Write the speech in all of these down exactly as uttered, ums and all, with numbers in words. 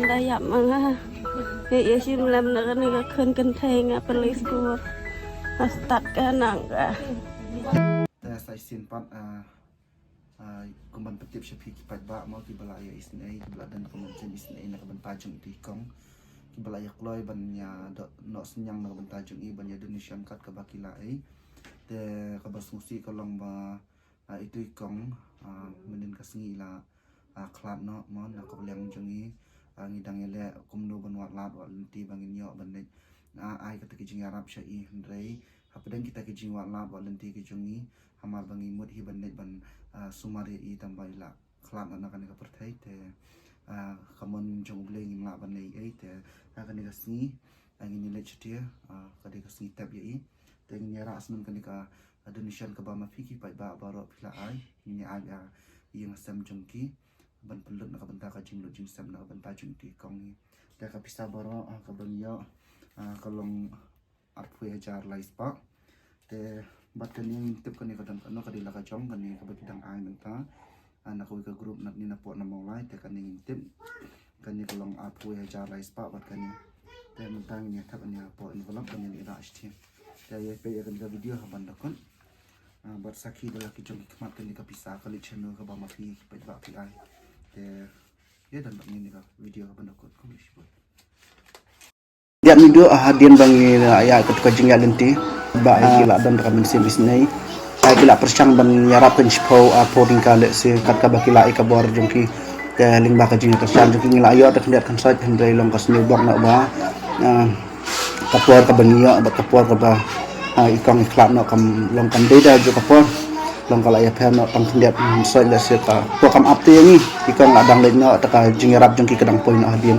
Da ïap ma nga. Ïa ïa shim lem na kane ka khun kynthei nga pynlei skur. Nga stad ka nang ka. Te sa shisien pat, ah, ah, kum ban pyntip sha phi ki paidbah mo kiba la ïa isynei, kiba la don ka mynsiem isynei na ka bynta jong ito i kong. Kiba la ïa kloi ban ïa doh noh synñiang na ka bynta jong i ban ïa donation kat kaba ki la ai. Te kaba sngewsih ka long ba, ah, ito i kong, ah, mynnin ka sngi i la, ah, khlad noh mo na ka liang jong i, ah, ngi dang ïaleh kumno ban wad lad wad lynti ba ngin ïoh ban leit, ah, ai kata ki jingïarap sha i, hynrei hapdeng kita ki jingwad lad wad lynti ki jong i, hamar ba ngi mut hi ban leit ban, ah, sumar ïa i tang ba i la khlad noh na kane ka pyrthei te, ah, ka mon jong U Blei ngim lah ban leh ei te, ah, kane ka sngi, ah, ngin ïaleit shatia, ah, ka dei ka sngi tep ïa i. Te ngin ïa rah sngewbha kane ka, ah, donation kaba ma phi ki paidbah baroh phi la ai. Ngin ïa ai ïa ïing sem jong ki ban pynlut na ka bynta ka jinglut jingsep na ka bynta jong ito i kong hi. Te ka pisa baroh, ah, kaba ngi ïoh, ah, ka long arphew hajar lai spah. Te bad kane ngin tip kane ka don katno, ka dei la ka jong kane kaba ki dang ai mynta. Ah, na kawei ka group na ne na pdeng na Mawlai te kane ngin tip. Kane ka long arphew hajar lai spah bad kane. Te mynta ngin ïa thep ïa hapoh envelope ban ïa rah shatei. Te ïa peit ïa kane ka video ha ban da kut. Ah, bad sakhi da la ki jong ki khmat kane ka pisa ka leit shano kaba ma phi ki paidbah phi ai. Te ïa don bad kane ka video ha ban da kut. Khublei shibun. Ïa ngi duh, ah, hadien ba ngi, ah, ïa katu ka jingïaid lynti ba, ah, ki la don ka mynsiem isynei. Ah, ki la pyrshang ban ïarap kan shiphew, ah, phew tyngka lehse kat kaba ki la ai ka bor jong ki. Te lyngba ka jingïakyrshan jong ki ngi la ïoh da khyndiat khynsoit, hynrei long ka sniew bok noh ba, ah, ka por kaba ngi ïoh bad ka por kaba, ah, i kong i khlad noh kam long kam dei da juh ka por. Long ka la ïapher noh tang khyndiat khynsoit lehse ka por kam ap te ïa ngi. I kong la dang leit noh te ka jingïarap jong ki ka dang poi noh hadien.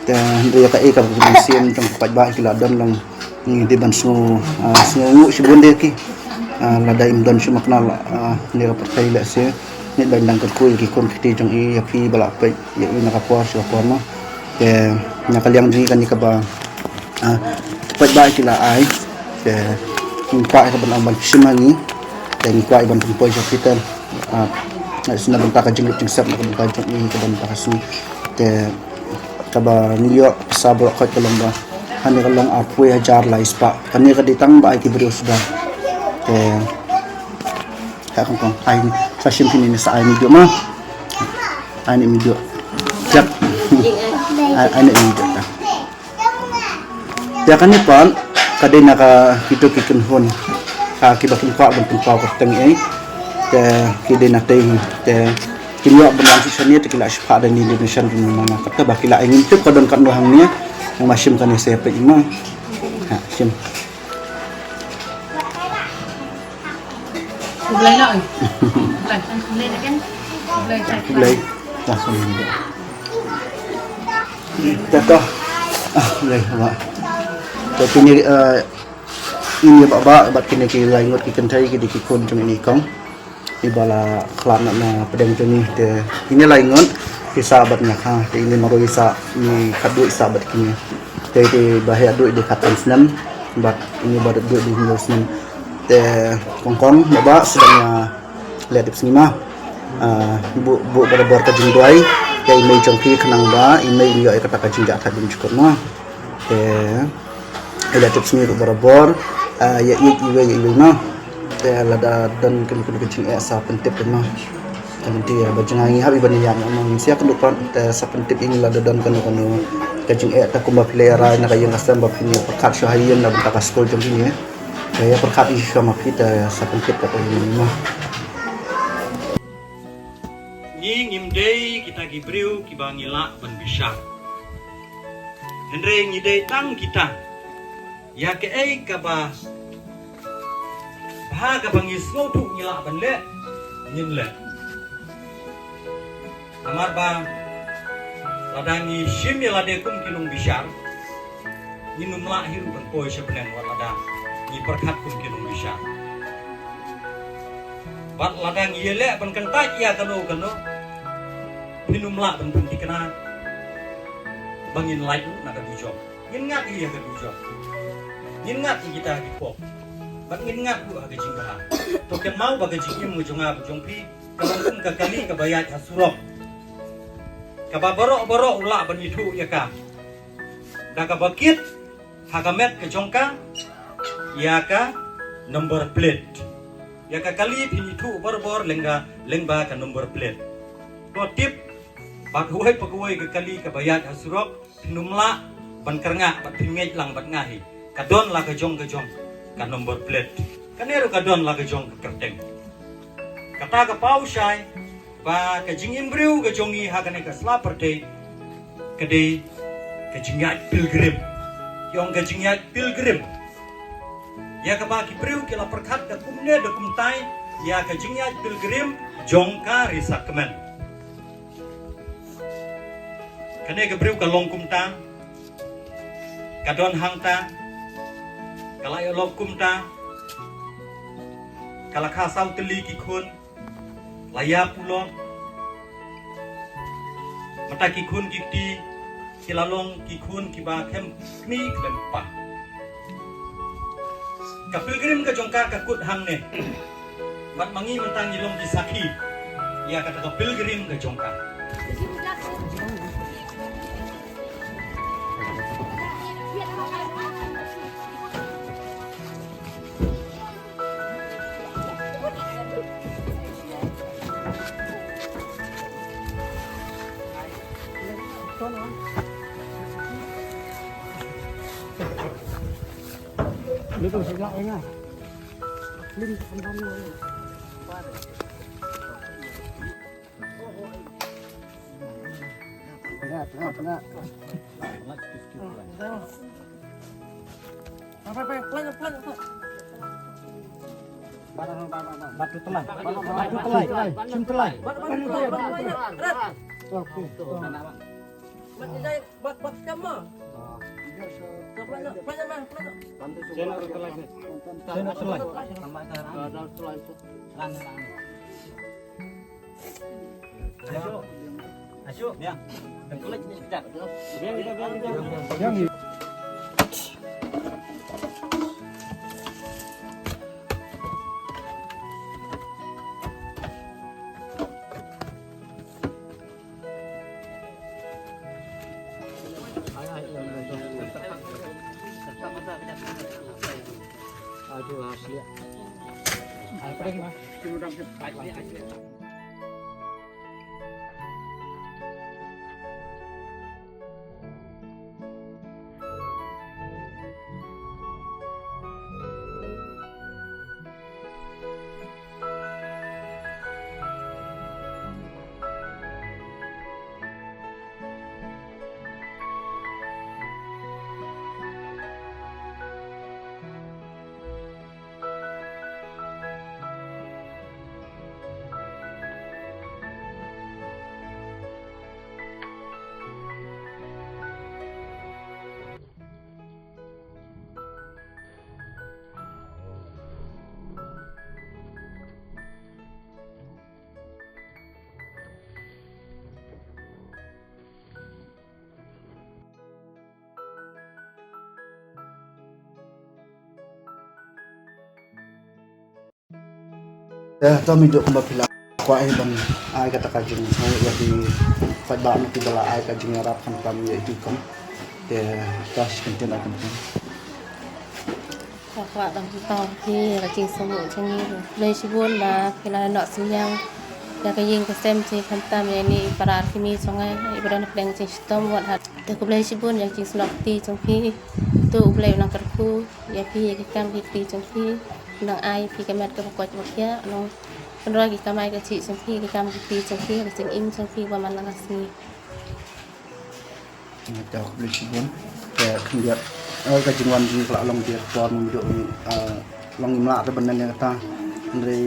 Te hynrei ïa kaei kaba ki mynsiem jong ki paidbah ki la don long ngi dei ban sngew, ah, sngewnguh shibun de ki. Ah, lada im don shuh ma kane, ah, ne ka pyrthei lehse ngi dei ban dang kyrkhu ïa ki khun ki kti jong i, ïa phi ba la peit ïa i na ka por sha ka por mo. Te na ka liang jong i kane kaba, ah, ki paidbah ki la ai. Te ngi kwah ïa ka ban ong ban shim ha ngi. Te ngi kwah ïa ban pynpoi sha phi te, ah, na ka bynta ka jinglut jingsep na ka bynta jong i ka bynta ka sngi. Te kaba ngi ïoh pisa baroh khoit ka long ba, kane ka long arphew hajar lai spah. Kane ka dei tang ba ai ki briew suda. Te ha kong kong ai ni sa shim kine ni sa ai ni duh ma. Ai ni mi duh. Jap. Ai, ai ni mi duh ta. Ïa kane pat ka dei na ka kito ki kynhun, ka kiba kim kwah ban pynpaw kyrteng ei. Te ki dei na tei hi. Te ki ïoh ban wan sha shane te ki la shipha da ni donation jong ngi, na kata ba ki la ai ngim tip ka don katno hangne. Nang ma shim kane se peit ma. Ha, shim. Khublei noh. Khublei. Khublei. Dah, khublei. Dah, dah. Ah, khublei, bah. Te kine, eh, ine bah, bah, bad kine ki lai ngut ki kynthei ki dei ki khun jong ine i kong. Iba la khlad na, na pdeng jong ngi te ine lai ngut ki sah bad nga ha, te ine marwei i sah, ine khatduh i sah bad kine. Te, te ba heh duh i dei khatsan snem bad ine ba dep duh i dei hynñiew snem. Te kong kong, bah, bah, sdang ïa leh tip sngi ma. Ah, buh, buh barabor ka jingduwai ïa i mei jong phi khnang ba i mei in ïoh ïa kata ka jingjahthait jingshukor ma. Te ïa leh tip sngi ruh barabor, ah, ïa ïeit iwei ïa iwei ma. Te lada don kano kano ka jingeh sa pyntip ma. Te mynta ïa ba jngai ngi hap ïa ban ïa ma, ngin sa ïakynduh pat, te sa pyntip ïa ngi lada don kano kano ka jingeh, te kumba phi la ïa rai na ka ïing ka sem ba phin ïa pyrkhat shuwa ha ïing na bynta ka skul jong phi ne. Te ïa pyrkhat ïa shuwa ma phi, te sa pyntip pat ïa ngi ma. Ngi ngim dei kita ki briew kiba ngi lah ban bishar. Hynrei ngi dei tang kita ïa kaei kaba bha kaba ngi sngewthuh ngi lah ban leh, ngin leh. Namar ba lada ngi shim ïa lade kum ki nongbishar, ngin ym lah hi ruh ban poi sha bneng wat lada ngi pyrkhat kum ki nongbishar. Bad lada ngi ïaleh ban kyntait ïa kano kano, phin ym lah ban pynthikna ba ngin lait ruh na ka dujok. Ngin ngat ïa ka dujok. Ngin ngat ïa kita ki pop. Bad ngin ngat ruh ha ka jingbha. To kynmaw ba ka jingim ka jong nga bad jong phi ka long kum ka kali kaba ïaid ha surok. Kaba baroh baroh u lah ban ithuh ïa ka da kaba kit ha ka met ka jong ka ïa ka number plate. Ïa ka kali phin ithuh borbor lyngba, lyngba ka number plate. To tip ba kawei pa kawei ka kali kaba ïaid ha surok phin ym lah ban kyrngah bad phin ngeit lang bad nga hi. Ka don la ka jong ka jong ka number plate. Kane ruh ka don la ka jong ka kyrteng. Kata ka paw shai ba ka jingim briew ka jong ngi ha kane ka sla pyrthei ka dei ka jingïaid pilgrim. Ki ong ka jingïaid pilgrim. Ïa kaba ki briew ki la pyrkhat da kumne da kumtai ïa ka jingïaid pilgrim jong ka ri sakmen. Kane ka briew ka long kumta, ka don hangta, ka la ïalok kumta, ka la kha saw tylli ki khun, la ïa pulok. Mynta ki khun ki kti ki la long ki khun kiba khlem kmie khlem kpa. Ka pilgrim ka jong ka ka kut hangne. Bad ma ngi mynta ngi long ki sakhi ïa kata ka pilgrim ka jong ka. Tengah, tengah, tengah. Batu telai. Batu telai. Shim telai. Batu telai. Te to mi duk kumba phi la kwah hi ban ai kata ka jing, ïa ki paidbah na ki ba la ai ka jingïarap khamtam ïa i Tukum. Te to shi kyntien ai khamtam. Nga kwah ban kyntu ïa ka jingsngew jong ngi. Khublei shibun ba phi la noh synñiang ïa ka ïing ka sem jong ngi khamtam ïa ine i para kmie jong ngi iba don hapdeng jingshitom wat hat. Te khublei shibun ïa ka jingsnoh kti jong phi. To U Blei un nang kyrkhu ïa phi ïa ki kam ki kti jong phi. Un nang ai phi ka met kaba koit ba khiah. Un nang pynroi ki kamai kajih jong phi, ki kam ki kti jong phi, ka jingim jong phi ba man la ka sngi. Nga te khublei shibun. Te khyndiat, eh, ka jingwan jong ngi ka la long biang por mynta, eh, long ngim lah te ban len ïa kata. Hynrei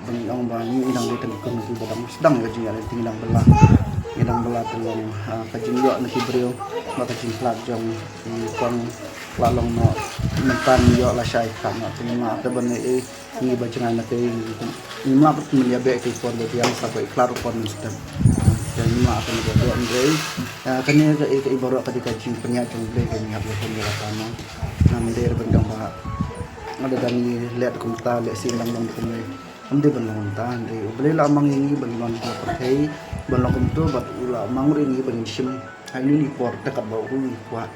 ba ngi ong ba ngi dang dei tang kum ki ba dang sdang ïa ka jingïaleh te ngi dang bylla. Ngi dang bylla te long, eh, ka jingïoh na ki briew ba ka jingkhlad jong i Kong ka la long noh mynta ngi ïoh lashai khlad noh te ngim lah te ban ïa ngi ba jngai na te ngim lah ban ïa beh ki por ba biang sa ko i khlad ruh por mynstep. Te ngim lah ban ïa beh hynrei, eh, kane ka i, ka i baroh ka dei ka jingpynïaid jong U Blei ka ngi hap ïa pynïaid ïa kata. Namar dei ban kang ba nga da dang ïa leh kumta leh sien dang dang kumne. Ym dei ban long kumta, hynrei U Blei la mang ïa ngi ban long ha pyrthei, ban long kumto, bad u la mang ruh ïa ngi ban shim ha ine i por te katba u kwah.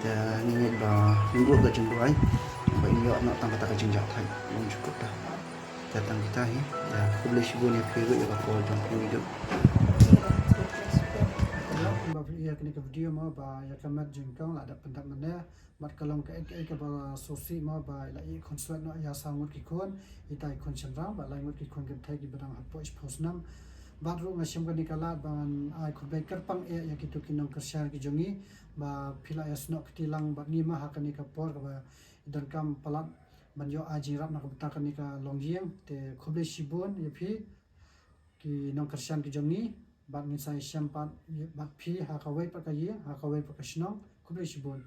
Te ngi ngeit ba ngin ïoh ka jingduwai, ba ngin ïoh noh tang kata ka jingjahthait. Long shuh kata. Te tang kita hi. Te khublei shibun ïa phi ruh ïa ka por jong phi ïa. Ba ïa kane ka video mo ba ïa ka met jingkong la dep pyndep mynne. Bad ka long kaei kaei kaba sngewsih mo ba la ïa khun swet noh ïa saw ngut ki khun, ita i khun shynrang bad lai ngut ki khun kynthei kiba dang hapoh shiphew snem. Bad ruh nga shem kane ka lad ban ai khublei kyrpang eh ïa kito ki nongkyrshan ki jong ngi ba phi la ïa snoh kti lang bad ngi ma ha kane ka por kaba i donkam palat ban ïoh ai jingïarap na ka bynta kane ka longïing. Te khublei shibun ïa phi ki nongkyrshan ki jong ngi, bad ngin sa ïashem pat bad phi ha kawei pat ka ïing, ha kawei pat ka shnong. Khublei shibun.